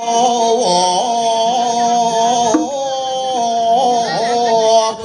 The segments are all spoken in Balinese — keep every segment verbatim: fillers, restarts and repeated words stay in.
Oh, oh, oh, oh, oh,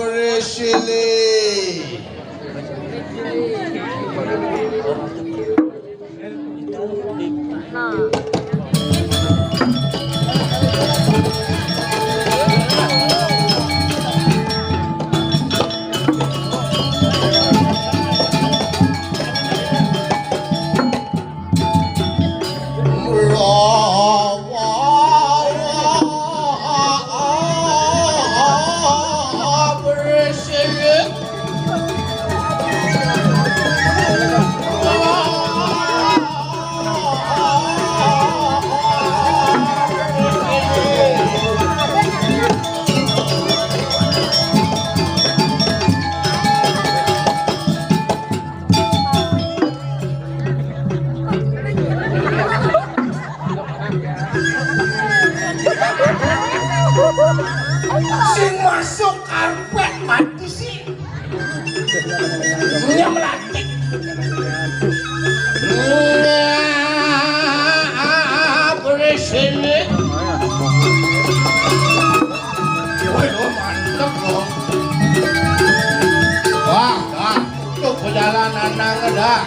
Sing masuk karpet mati sih. Nya melantik. Nya, ah, ah, ah, beresin nih. Woi, lo mantep lo. Wah, wah, itu perjalanan nang dah.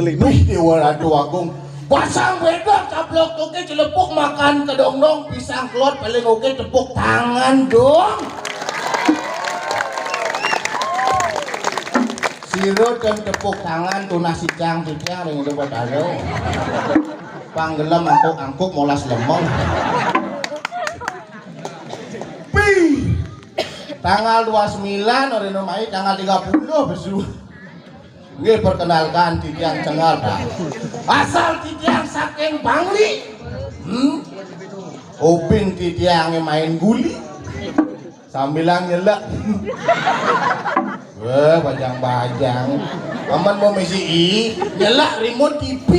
Wih, Dewa Ratu Agung. Pasang beda kaplok toke celepuk makan kedongdong pisang kelot paling oke tepuk tangan dong. Siro dan tepuk tangan tunas sicang sicang ring itu buat alo. Panggelem angkuk-angkuk molas lemong. Pi. Tanggal dua sembilan orang mai tanggal tiga puluh besu. Nggih, perkenalkan, titiang Cengar, Pak. Asal titiang saking Bangli. Hmm? Upin titiang main guli. Sambilang nyelek. Wah, bajang-bajang. Aman mau misi i, nyelek remote T V.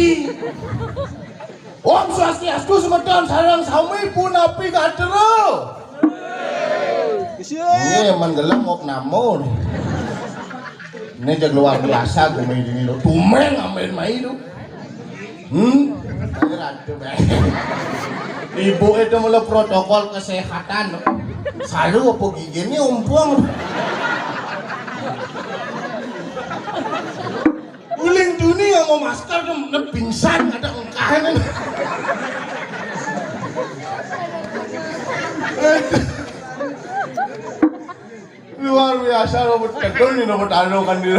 Om Swastiastu semeton sareng sami punapi gatra? Nggih, men gelem kok namun. Ini jag luar biasa gue main ini lo. Tumeng ngambil main lo. Hmm? Ayo rada bae. Ibu itu mula protokol kesehatan. Selalu apa gigi ini umpung. Uling duni yang mau masker tuh, ne pingsan ada engkahan. Luar biasa lo betul nih lo bertaruh kan di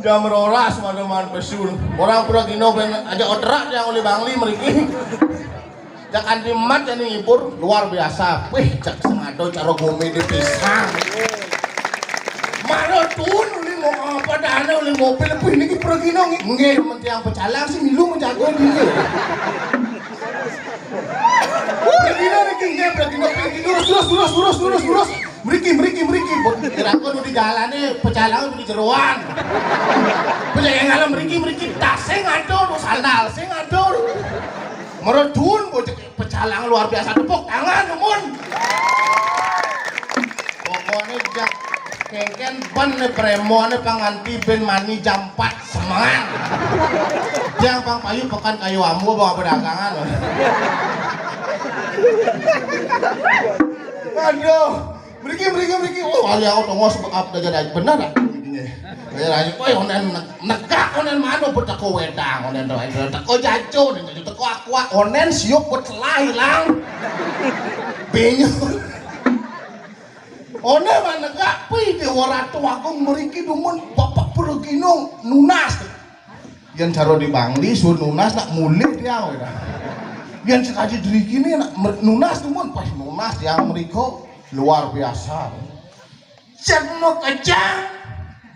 jam rolas mana man pesun. Orang pura kino ben aja oterak yang oleh Bangli meriki. Jak anti mat yang ngibur luar biasa. Wih, jak sengado cara gome di pisang. Mano tuun uli mau apa dana uli mobil pun ini pergi nong. Nggih, mentiang pecalang sih milu menjago dia. Pergi nong iki nggih, pergi nong, pergi lurus, lurus, lurus, lurus, lurus, lurus. Mriki, mriki, mriki. Kira aku di jalane pecalang di jeroan. Pecalang ngalem mriki, mriki tas sing atur, sandal sing atur. Meredun bocah pecalang luar biasa, tepuk tangan, Mun. Pokoknya jak kengken ben nih premone panganti ben mani jam empat semangat. Yang pang payu pekan kayu ambu bawa pedagangan. Aduh, mriki, mriki, mriki. Oh, ali aku tongos bekap dah jadi bener dah. Ini. Kaya aja, woi, onen ne-, negak, onen mano, teko wedang, onen to, teko jaco, onen jaco, teko aqua, onen siup buat selah hilang. Bingung. Onen mah negak, pi, Dewa Ratu Agung meriki dumun, bapak pergi nong, nunas. Yang caro di Bangli, suruh nunas, nak mulih dia, weda. Yang sekali diri gini, nak mer-, nunas dumun, pas nunas, yang meriko, luar biasa. Cek mau kejang,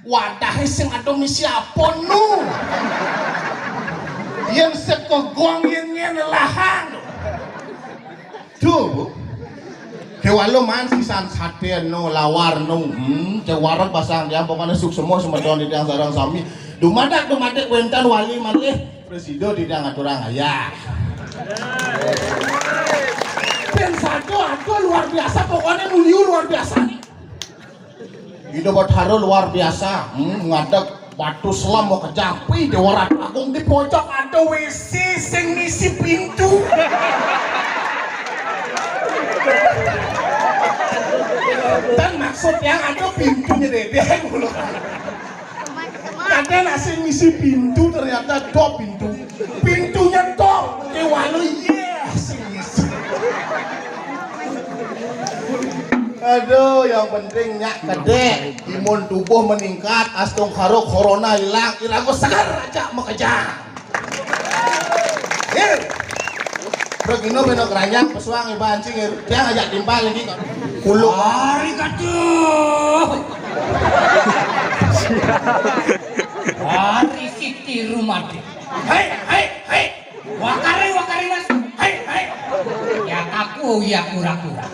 wadahe sing ado misi apa nu? Yang sekogong yang ngen lahang. Tuh, Bu. Walau man sisan saté no lawar no, hmm, cék wareg basang tiang, pokokné suksma semeton tiang sareng sami. Dumadak-dumadak wénten wali malih prasida tiang aturang ayah. Bén sada ada luar biasa, pokokné nu liu luar biasa. Ida Bathara luar biasa, hmm, ngadeg batu selem makejang. Wih, Déwa Ratu Agung, di pojok ada W C sing misi pintu. Dan maksudnya ada pintunya dédé. Kadén sing misi pintu, ternyata dop pintu. Pintunya dop, kéwala yéh sing misi. Aduh, yang penting nyak kedék, imun tubuh meningkat, astungkara corona ilang, iraga seger ajak makejang. Hir. Pragina bena keranyang, pesuang iban cingir. Tiang ajak timpal lagi. Kulo. Hari katuh. Hari Siti Rumadi. Hei, hei, hei. Wakari, wakari, Mas. Hei, hei. Ya aku, ya kura-kura.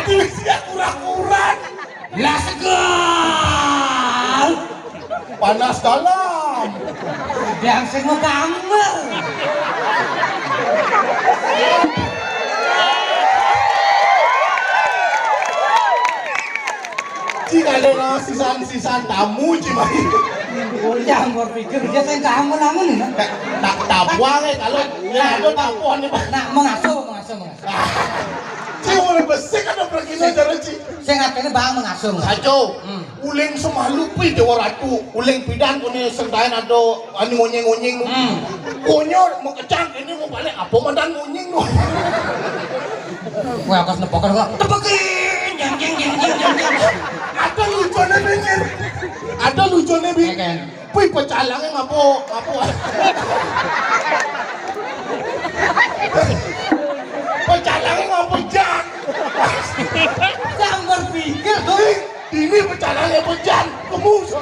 Aduh, ya kura-kura. Lah segar. Panas dalam. Yang sing mau gambar. Ci, ada sisan-sisan tamu, Ci, mai. Oh, ya, ampun, pikir dia sing kamu namun ini. Tak tabuang ya, kalau ya ada tabuang nih, Pak. Nah, mengasuh, mengasuh, mengasuh. Ci, mulai besik ada pergi aja, Ci. Sing atene bang mengasuh. Saco. Hmm. Uling semalu pi Déwa Ratu, uling pidan kone sentaen ada anu ngonyeng-ngonyeng nu. Hmm. Konyol mau kecang ini mau balik apa mandan ngonyeng nu. Wah, akas nepokan kok. Tepekin, jang, jang, jang, jang, jang, jang. Ada lucunya bingin. Ada lucunya bingin. Kan. Wih, pecalangnya ngapa, ngapa? Pecalangnya ngapa, Jang? Jang berpikir, tuh. Ini pecalangnya pejan, kemus.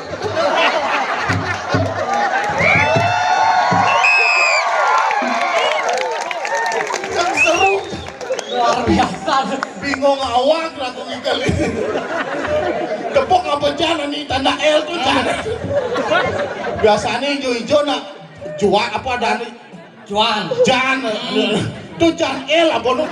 Yang seru. Luar biasa. Bingung awak lagu kali. Tepuk apa jan ini tanda L tuh jan. Biasanya hijau-hijau nak jual apa dan Juan. Jan. Tuh jan L apa lu?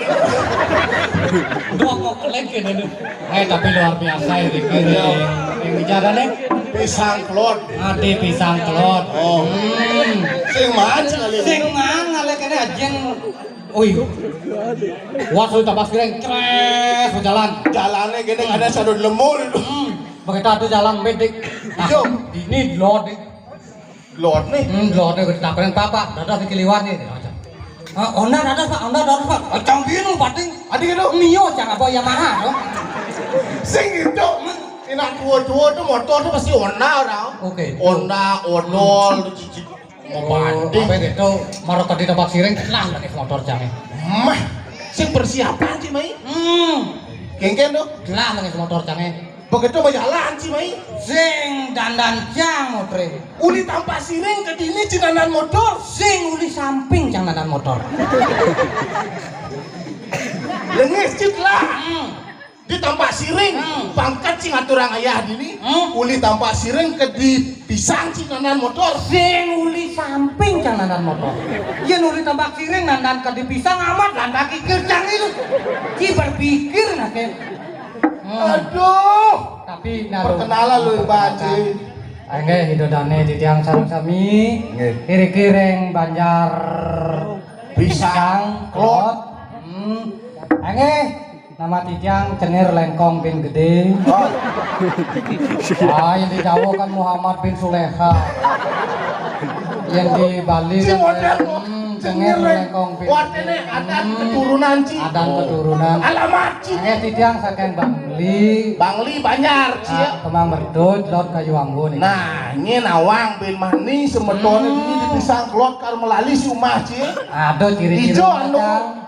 Dua kok lagi nih. Eh, tapi luar biasa ini. Ini bicara nih. Pisang kelot. Ade pisang kelot. Oh. Hmm. Sing mana kali? Sing mana lagi kene ajeng. Oi. Wah, sudah pas kira cres berjalan. Jalannya gini ada satu lemur itu. Hmm. Begitu ada jalan medik. Nah, ini load nih. Lot nih. Hmm, lot nih, gue ditakokin papa. Dadah iki liwat nih. Ah, Honda dadah, Pak. Honda dadah, Pak. Ah, cang binu pating. Adi gitu. Mio cang apa Yamaha, no? Sing gitu. Enak tua-tua tuh motor tuh pasti Honda orang. Oke. Honda, odol, cici. Mau banding. Apa gitu? Marok tadi tempat siring, lah lagi motor cangnya. Mah, sing persiapan sih, Mai. Hmm. Kengken tuh. Lah lagi motor cangnya. Begitu berjalan sih, Mai. Sing dandan cang motor. Uli tampak siring ke dini cinanan motor. Sing uli samping cang dandan motor. Lengis cit lah. Hmm. Di tampak siring, hmm. Pangkat sing aturang ayah dini. Hmm. Uli tampak siring ke di pisang cinanan motor. Sing uli samping cang dandan motor. Yen uli tampak siring dandan ke di pisang amat dandan kikir cang itu. Ci berpikir nake. Hmm. Aduh. Tapi naruh perkenalan lu, Pak Haji. Nggih, Ida Dane titiang sareng sami. Nggih. Iriki ring Banjar Pisang Klot. Hmm. Nggih, nama titiang Cenir Lengkong bin Gede. Oh. Ah, yang di Jawa kan Muhammad bin Suleha. Yang di Bali kan, hmm, Cenir Lengkong bin Gede. Wah, ini ada keturunan, Ci. Ada keturunan. Alamat, Ci. Nggih, titiang saking Bangli. Bangli Banjar, Ci, ya. Ah, Kemang Berdut, Lot Kayu Ambu nih. Nah, ini nawang bin Mani semeton ini di Pisang Klot karo melali si umah, Ci. Ada ciri-ciri. Ijo anu,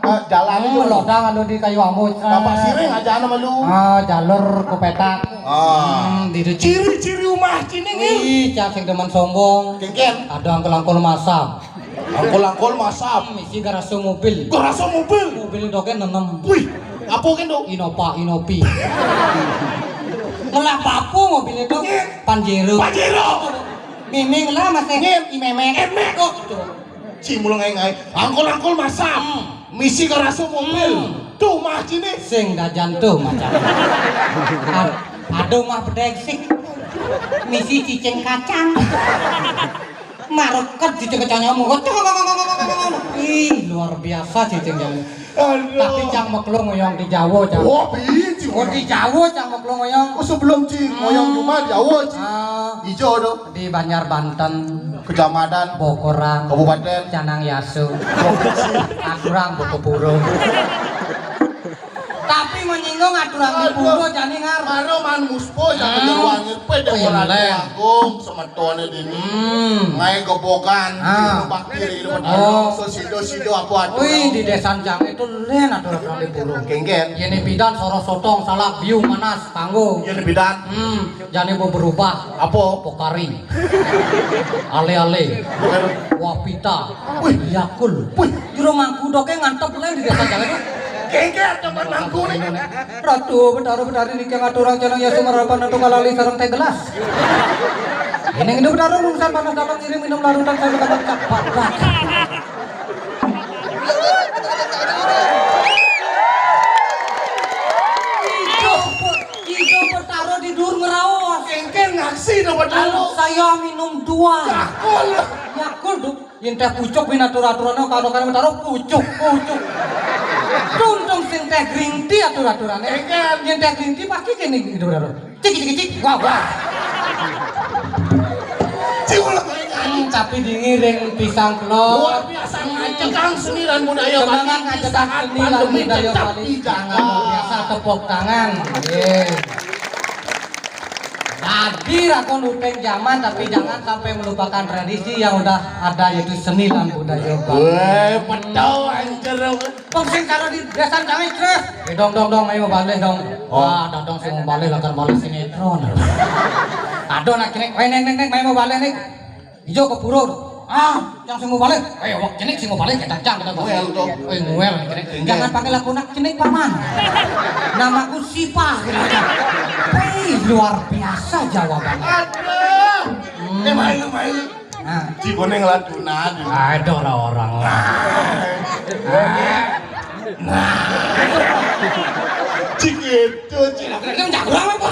eh, jalan itu. Lodang anu di Kayu Ambu. Bapak siring aja anu melu. Ah, jalur ke petak. Ah. Hmm, di ciri-ciri umah Ci nih. Wih, cak sing demen sombong. Kengken. Ada angkul-angkul masam. Angkul-angkul masam. Hmm, isi garasi mobil. Garasi mobil. Mobil doken enam. Wih. Apa kento? Innova, Innopi. Ngelah papu mobil itu. Nggih. Pajero. Pajero. Miming lah masih. Nggih. Imemek. Emek. Oh, tuh. Ci mula ngae-ngae. Angkol-angkol masam. Hmm. Misi karo asu mobil. Hmm. Tuh mah cine. Sing dajan tuh macam. Ad-, aduh mah bedeksik. Misi cicing kacang. Mareket cicing kacangnya mau. Ih, luar biasa cicing jalan. Aduh. Tapi cang meklo ngoyong di Jawa, cang. Wah, biji. Oh, di Jawa cang meklo ngoyong. Oh, sebelum ci ngoyong cuma Jawa, ci. Ah. Ijo do. Di Banjar Banten. Kecamatan. Bokoran. Kabupaten. Canang Yasu. Provinsi. Aturang Bukupuro. Tapi menyinggung aturan di Aduh. Puro jani ngar. Maro man muspo jangan Hmm. diwangi pe dek Iya, orang Len. Agung semetone dini. Hmm. Ngai gebokan, Ah. Bakti di rumah Oh. Sosido-sido apa aturan. Wih, di desa Jange itu len aturan di Puro. Kengken. Yene bidan soro sotong, salak, biu, manas, tanggo. Yene bidan. Hmm, jani mau berubah. Apa? Pokari. Ale-ale. Pokari. Wapita. Wih. Yakul. Wih. Jero mangku doke ngantep le di desa Jange. Kengken teman mangku nih. Ratu Betara Betari niki ngaturang jeneng ya sumarapan atu kalali sareng teh gelas. Ini hidup Betara urusan panas dalam ngiring minum larutan saya kata cak padak. Ijo, ijo Betara di dur ngeraos. Kengken ngaksi do Betara. Saya minum dua. Yakul. Yakul, Duk. Yen teh pucuk win atur-aturane karo karo taro pucuk, pucuk. Tuntung sing teh green tea atur-aturane. Enggak. Yen teh green tea pasti kene gitu, Bro. Cik, cik, cik. Wah, wah. Ciulah. Hmm, tapi dingiring pisang kelor. Luar biasa ngajak Kang seni lan budaya Bali. Semangat ngajak Kang seni lan budaya Bali. Jangan luar biasa tepuk tangan. Yeay. Tadi rakon uteng zaman, tapi jangan sampai melupakan tradisi yang udah ada, yaitu seni lan budaya Bali. Weh, pedau anjir. Wong sing karo di desa Jange, Tres. Eh, dong, dong, dong, ayo balik dong. Oh. Wah, dadong sing mau balik, akan balik sinetron. Aduh, nak kene, weh, neng, neng, neng, ayo mau balik nih. Ijo ke purun. Ah, yang sing mau balik. Eh, wak cenik sing mau balik, kita cang, kita balik. Nguel tuh. Eh, nguel, cenik. Iya. Jangan pakai lagu nak cenik, Paman. Namaku Sipa, gitu. Wih, luar biasa jawabannya. Aduh. Hmm. Eh, main lu, main lu. Nah. Cikone ngeladunan. Ada orang-orang. Nah. Nah. Cik itu, cik. Ini menjago apa?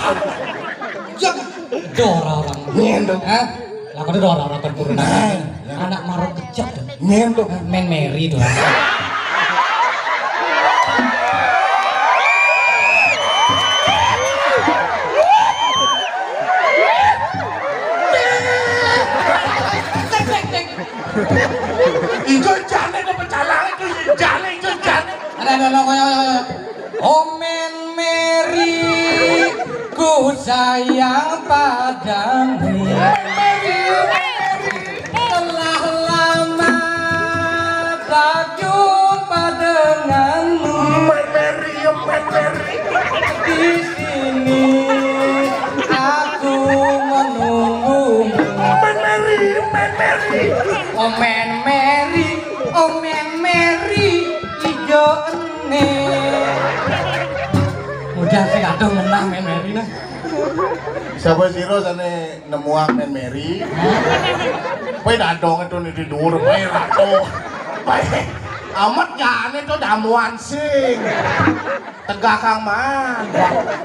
Jangan. Ada orang-orang. Ini tuh. Hah? Lah, kada ada orang-orang kan purun. Nah. Anak marok kejak tuh. Nyen tuh. Men Mary tuh. Ijo jane tuh pecalang itu, jane ijo jane. Ada, ada, ada, ada, ada. Omen Mary, ku sayang padamu. Telah lama tak jumpa denganmu. Omen Mary, Omen Mary. Di sini aku menunggumu. Omen Mary, Omen Mary. Omen Mary, Omen Mary, ijo ene. Mudah sing aduh ngenah Men Mary nah. Siapa siro sane nemuang Men Mary? Pai dadong itu nih di dhuwur, pai ratu. Pai amat jane to damuan sing. Tegak kang man.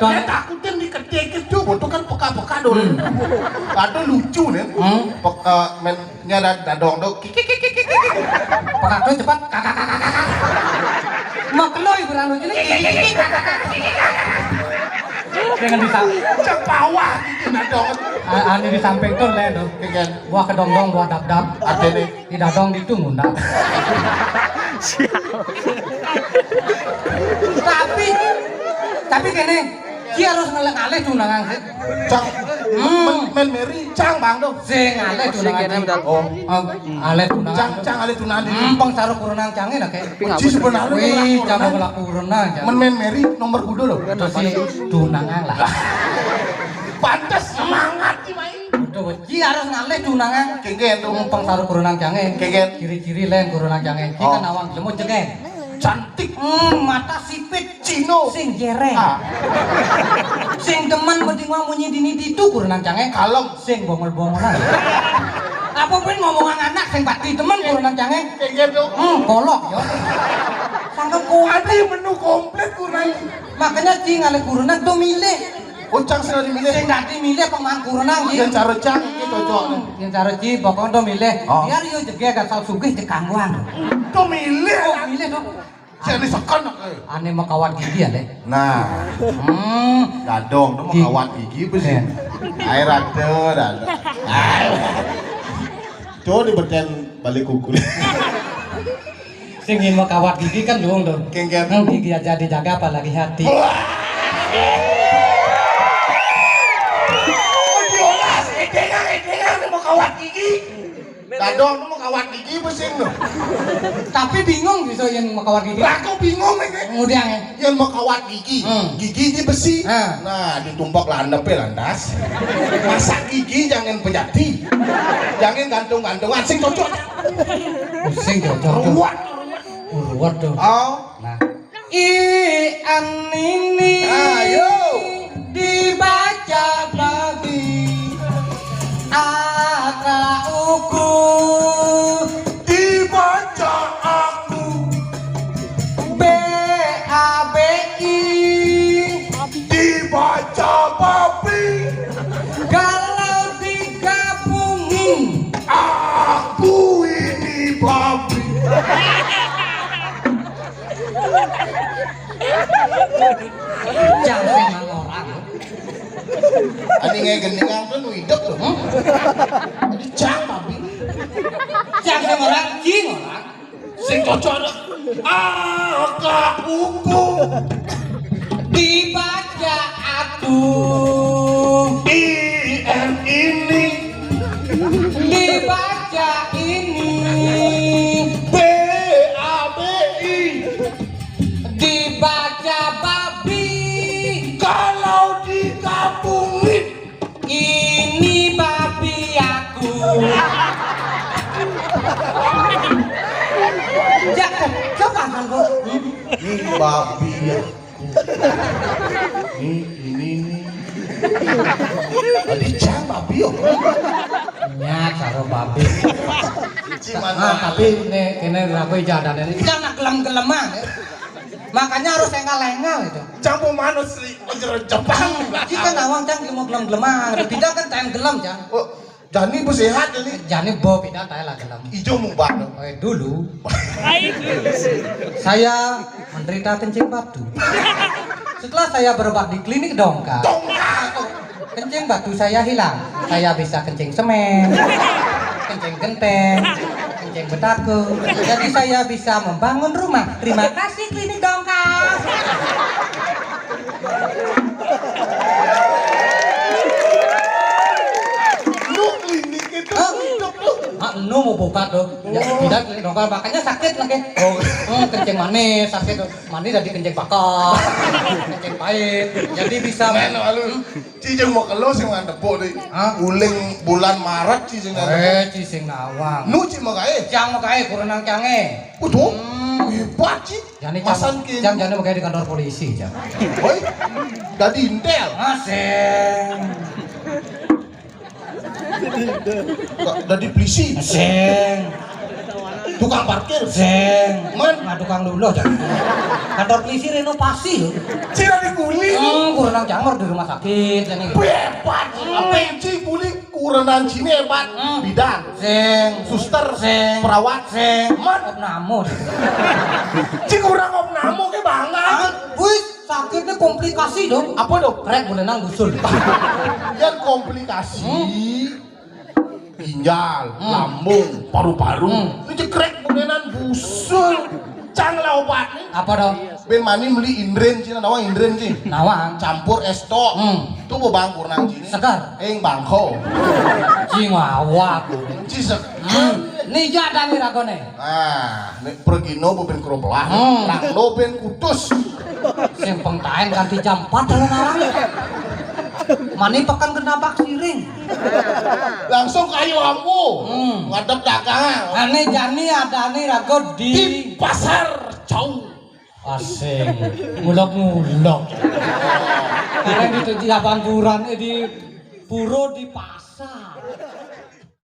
Don- Dia takutin diketik itu, itu kan peka-peka dulu. Hmm. Ada lucu nih. Hmm. Peka men Nya da-, dadong do. Kik, kik, kik, kik, kik, kik. Pekak do cepat. Kak, kak, kak, kak, kak. Mau kena ibu ranu jenis. Dengan bisa. Cek bawah gitu dadong. A-, ane di samping tuh le do. Kik, kik. Buah kedongdong, buah dap-dap. Ada nih. Di dadong di itu ngundang. Tapi, tapi kene, dia harus ngelek alih tunangan sih. Cang, hmm. Men, Men Mary, cang bang dong. Sing alih tunangan sih. Oh. Oh, alih tunangan. Cang, cang alih tunangan. Hmm, pang sarung kurunang cangnya lah kayak. Ci sebenarnya wih, cang mau ngelaku kurunang, cang. Men, Men Mary nomor kuda loh. Itu sih tunangan lah. Pantes semangat sih, Mai. Betul, Bos. Ci harus ngalih tunangan. Kengken tuh. Mumpung sarung kurunang cangé. Kengken. Ciri-ciri lén kurunang cangé. Ci kan awang jemut cengé. Cantik. Hmm, mata sipit. Cino. Sing jereng. Ah. Sing demen mending wong munyi dini ditu kurenan cange. Kalem. Sing bongol-bongolan. Apa pun ngomongan anak sing pati demen kurenan cange. Kayak gitu. Hmm, kolok yo. Sangka kuat. Ada yang menu komplit kurenan. Makanya cing ale kurenan tuh milih. Ucang sing milih. Sing dadi milih pemain kurenan iki. Yang cara cang iki cocok. Yang cara ci pokoknya tuh milih. Oh. Biar yo jegeg asal sugih jekangguan. Tuh milih. Oh, milih tuh. Jadi sekon. Ane mau kawat gigi ya, Dek? Nah. Hmm. Dadong tuh mau kawat gigi apa sih? Air ada, ada. Tuh di beten balik kuku. Sing ingin mau kawat gigi kan luung tuh. Kengken. Hmm, gigi aja dijaga apalagi hati. Wah. Diolah, edengan, edengan mau kawat gigi. Dadong tuh mau kawat gigi apa sih tuh? Tapi bingung bisa yang mau kawat gigi. Lah kok bingung ini? Kemudian ya. Yang mau kawat gigi, hmm, gigi ini besi. Ah. Nah, ditumpok landep ya lantas. Masa gigi jangan pejati. Jangan gantung-gantungan, sing cocok. Sing cocok tuh. Ruwet. Ruwet tuh. Oh. Nah. I anini. Ayo. Dibaca babi. Aka uku. Dibaca aku. B A B I. Dibaca babi. Kalau digabungin. Aku ini babi. Jangan mang orang. Adi ngai gendingan tuh nu hidup tuh. Hmm? Adi cang babi. Jangan mang orang, cing orang. Sing cocok. Aka uku. Dibaca atuh. I N ini. Dibaca ini. B A B I. Dibaca babi. Kalau digabungin. Ini babi aku. Ya, coba kan, Bu. Ini babi ya. Ini, ini, ini. Tadi cang babi yo. Nya karo babi. Cing mana? Ah, tapi nek kene lagu ijadane iki kan gelem-geleman. Makanya harus engal-engal itu. Cang pemanas di jero Jepang. Iki kan awang cang mau gelem-geleman. Beda kan taen gelem, cang. Oh, jani bu sehat jani. Jani bo beda taen lah gelem. Ijo mung bak dong. Eh, dulu saya menderita kencing batu. Setelah saya berobat di klinik Dongka, Dongka. Kencing batu saya hilang. Saya bisa kencing semen, kencing genteng, kencing betaku. Jadi saya bisa membangun rumah. Terima kasih klinik Dongka. Lu klinik itu hidup lu. Ah, nu mau buka tuh. Ya, tidak klinik Dongka, makanya sakit lagi. Oh. Hmm, kencing manis sakit tuh. Mandi dari kencing bakal, kencing pahit. Jadi bisa. Men, lu. Ci jeung mau kelo sing ngadepuk di. Hah? Uling bulan Maret ci sing ngadepuk. Eh, ci sing nawang. Nu ci mau kae? Cang mau kae, kurang cange. Waduh, hmm, hebat ci. Jani masan cang, cang jani mau kae di kantor polisi, cang. Woi, dadi intel. Asing. Dadi polisi. Sing. Tukang parkir. Sing. Man. Nah, tukang luluh, jangan. Kantor polisi renovasi loh. Cina di kuli. Hmm, kurang jamur di rumah sakit ini. Hebat. Apa yang ci kuli? Kurenan sini hebat. Hmm. Bidan. Sing. Suster. Sing. Perawat. Sing. Man. Opname. Ci kurang opname ke bangga. Wih, sakitnya komplikasi dong. Apa dong? Krek boleh nang gusul. Yang komplikasi. Hmm. Ginjal, hmm, lambung, paru-paru. Hmm. Ini cekrek kudenan busul. Cang lah obatnya. Apa dong? Ben mani beli indren cina nawang indren ci. Nawang. Campur es tok. Hmm. Tuh bebangkur nang cini. Segar. Eng bangko. Ci ngawak. Ci segar. Hmm. Ini jadang nih ragone. Nah, nek pergi no ben kerobelah. Hmm. Nang no ben kutus. Sing pengtaen ganti jam empat kalau ngarang. Mani pekan kenabak siring. Langsung kayu ambu. Hmm. Ngadep dagangan. Ane jani ada nih rago di, di pasar Cau. Asing. Ngulok-ngulok. Karena di, di Abangguran, eh, di puro, di pasar.